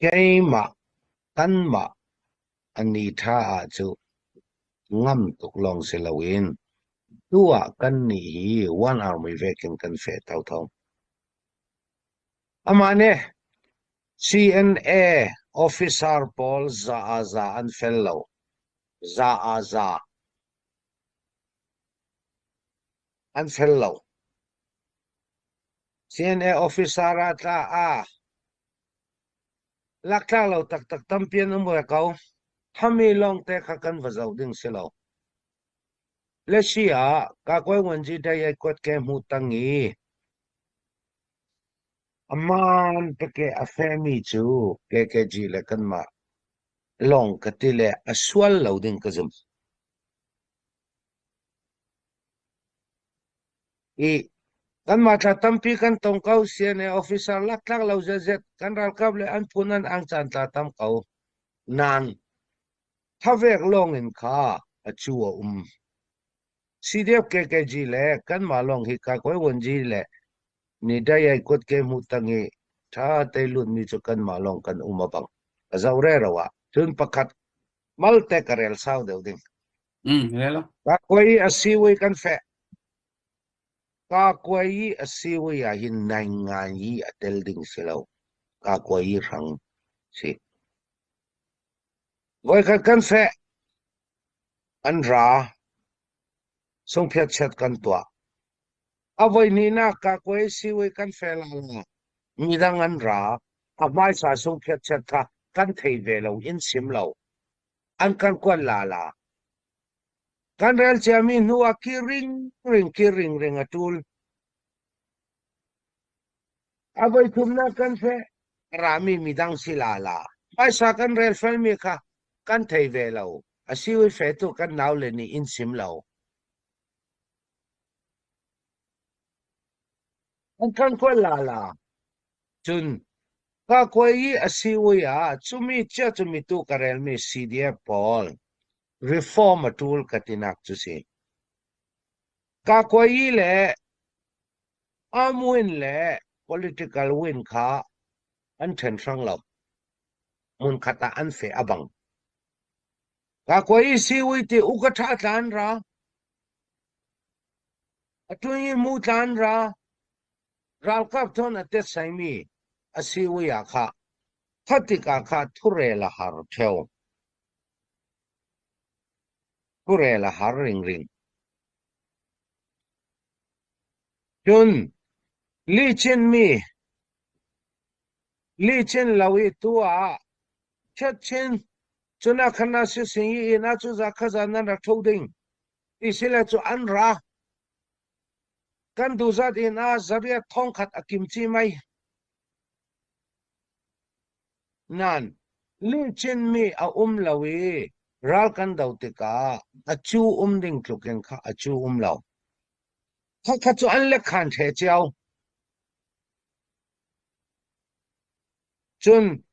Keimah kanmah a ni ṭha ah cu ngam tuk lawng si loin tu ah kannih hi one army vekin kan feh thotho. Amah nih CNA officer pawl za ah za an fel lo. Za ah za an fel lo. CNA officer ah tla ah Laktlak lo taktak tampi an um ve ko. Thami lawngte kha kan va zoh ding si lo. Lesi ah Kakuai Wanji Dayai kuat ke hmu tang i aman teke a femi cu KKG le kanmah lawng ka ti le a sual lo ding ka zum. I kanmah thla tampi kan tong ko CNA officer laktlak lo zetzet kan ralkap le an phun an ang caan tla tam ko. Nan thavek lawng in kha a cu a um. CDF KKG le kanmah lawng hi kakoi wanji le ni dayai kut ke mu tangi tha te lut mi cu kanmah lawng kan um a bang. A zo re ro ah cun pakhat malte ka rel sau deuh ding. Rel. Kakuai a siwi kan feh. Kakuai i a siwi ah hin naingngan i a tel ding si lo. Kakuai i hrang si. Voikhat kan feh. An ra. Sungphiat chiat kan tuah. A voihnihnak kakuai siwi kan feh la la. Midang an ra. A hmaisa sungphiat chiat kha kan thei ve lo in sim lo. An kan kuat la la. Kan rel ciami hnu ah ki ringring ki ringring a ṭul. A voithumnak kan feh. A rami midang si la la. Phaisa kan rel felmi kha kan thei ve lo. A si ui fetu kan naule nih in sim lo. An kan kuat la la. Cun Kakuai i a si ui ah cumi cia cumi tu ka relmi CDF pawl reform a ṭul ka tinak cu si. Kakuai i le arm win le political win kha an ṭhen hrang lo. Hmunkhat ah an feh a bang. Kakuai i si ui ti uka ṭha tlan ra. A ṭun i mu tlan ra. Ralkap thawn a tetsaimi a si ui ah kha kha tikah kha thurel a har ṭheo. Thurel a har ringring. Cun lihchinmi lihchin lo i tu ah chatchin cuna khana si sing i inn ah cu za kha za nan rak tho ding ti sile cu an ra. Kan duhzat inn ah zariat thongkhat a kim chih mei. Nain lihchinmi a um lo i ral kan do tikah a cu um ding tluk in kha a cu um lo. Khakha cu an le khan ṭhe cio. Cun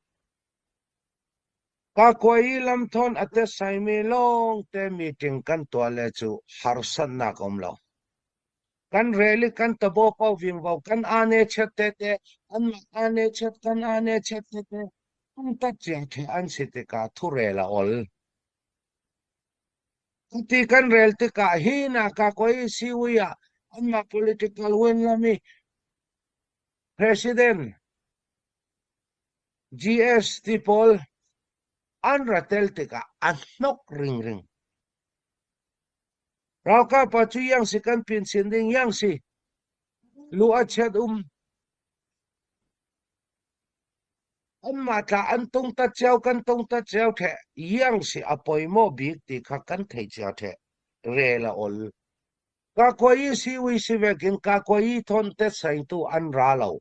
Kakuai i lamthawn a tetsaimi lawngte meeting kan tuah le cu harsatnak a um lo. Kan rel i kan tabo ko vingvo kan ane chet tete anmah ane chet kan ane chet tete tung cia the an si tikah thurel a ol. Cuti kan rel tikah hi na kakuai siwi ah anmah political win lami president GST pawl an ra tel tikah a hnok ringring. Ralkap pa cu yang si kan pin sin ding yang si lu a chiat um. Anmah tla an tung ta cio kan tung ta cio the yang si a poimawh bik ti kha kan thei cio the rel a ol. Kakuai siwi si vekin kakuai thon te saingtu an ra lo.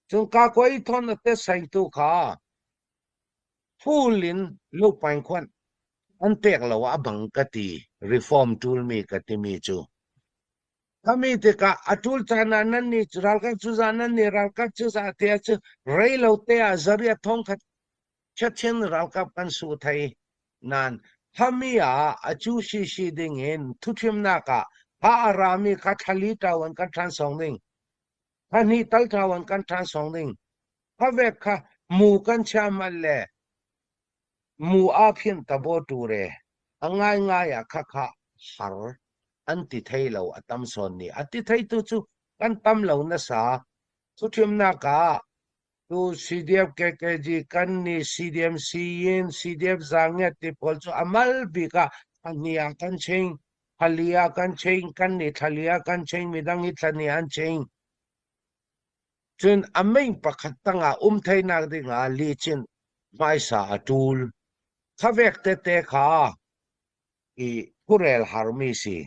Cun kakuai thon a te saingtu kha full in lupaing khuan an pek lo ah a bang ka ti reform tul mi ka timi cu. Khami tikah a tul caan ah nan nih ralkap cu za nan nih ralkap cu za te cu rei lo te ah zariat thong khat Chechen ralkap kan su thei nain Hami ah a cu sisi ding in thuthimnak ah ha a rami kha thlali ṭawan kan ṭhan song ding. Thla hnih tal ṭawan kan ṭhan song ding. Kha vek kha Mu kan chia mal le mu aa phian ta bo ture a ngaingai ah khakha har an ti thei lo a tam sawn ni. A ti thei tu cu kan tam lo nasa. Thuthimnak ah tu CDF KKG kan ni CDM Siyin CDF Zanget ti pawl cu amal bik ah thani ah kan ching thali ah kan ching kan ni thali ah kan ching midang hi thlani an ching. Cun a mei pakhat tangah um theinak dingah licin hmaisa a ṭul. Khavek tete kha i khurel harmi si.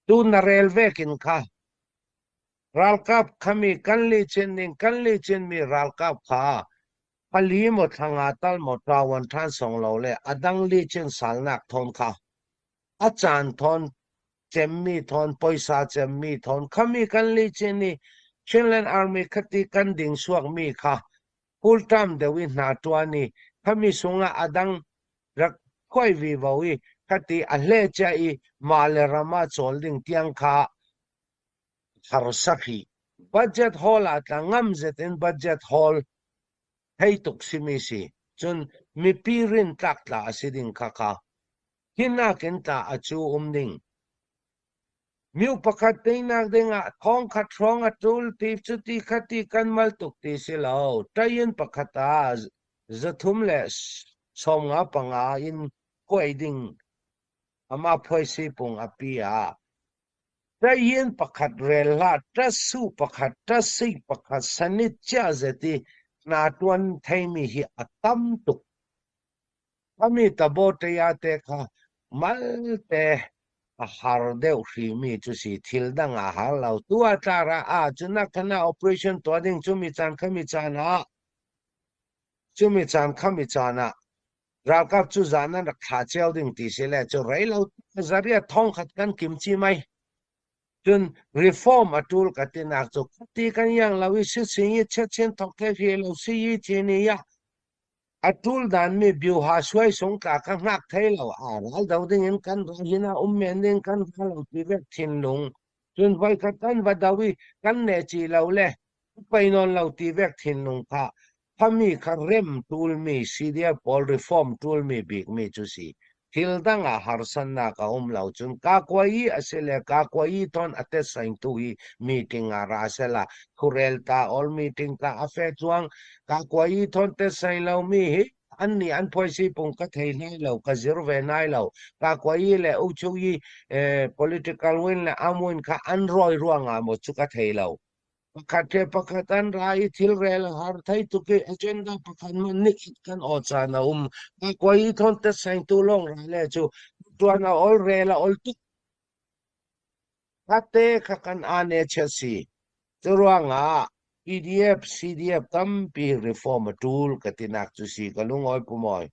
Tu na rel vekin kha ralkap khami kan licin ning kan licinmi ralkap kha pali maw thlanga tal maw ṭawan ṭhan song lo le a dang licin salnak thawn kha a caan thawn cemmi thawn poisa cemmi thawn khami kan licin i Chinland Army khati kan ding suakmi kha full time deuh i hna ṭuan i khami sungah a dang rak khuai vivo i khati a hle cia i mah le ram ah cawl ding tiang kha harsa hrih. Budget hall ah tla ngam zet in budget hall thei tuk simi si. Cun mipi rin tlak tla a si ding kha kha Hi nakin tla a cu um ding. Myu pakhat teinak dingah thongkhat hrawng a ṭul ti cuti khati kan mal tuk ti si lo. Ṭayin pakhat ah 375 in kuai ding amah phuaisi pung a pi ah ṭayin pakhat rel hlah ṭasu pakhat ṭasik pakhat sanit cia zet i hna ṭuan theimi hi a tam tuk. Kami taboṭaya te kha malte a har deuh hrimi cu si thil dang a har lo. Tu ah tlar ah ah cun a kana operation tuah ding cumi caan khami caan ah cumi caan khami caan ah ralkap cu zan an rak thla cio ding ti si le cu rei lo zariat thong khat kan kim chi mai. Cun reform a ṭul ka tinak cu ti kan yang lo i si sing i chet thok the fi lo si yi chi ni ya A ṭul danmi bioha suai sung tla ka hngak thai lo. Aa ral do dingin kan ra hin ah um men ding kan ra lo ti vek thinlung. Cun voikhat kan va do i kan neh ci lo le pei nawn lo ti vek thinlung kha khami kha rem ṭulmi CDF pawl reform ṭulmi bikmi cu si. Thil dang ah harsannak a um lo cun kakuayi a si le kakuayi thawn a tetsaingtu hi meeting ah ra sela thurel ta all meeting ta a fe chuang kakuayi thawn tetsaing lomi hi an nih an phuaisi pung ka thei nai lo ka zir ve nai lo kakuayi le uchuyi political win le am win kha an roi ruangah maw cu ka thei lo. Pakhat le pakhat an ra i thilrel a har thei tuk i agenda pakhat hmanh nikhat kan aw caan a um. Kakuai i thawn tetsaingtu lawng ra le cu tuan a ol rel a ol tuk. Khatte kha kan ane chiat si. Cu ruangah PDF, CDF tampi reform a tul ka tinak cu si ka lungawi pumawi.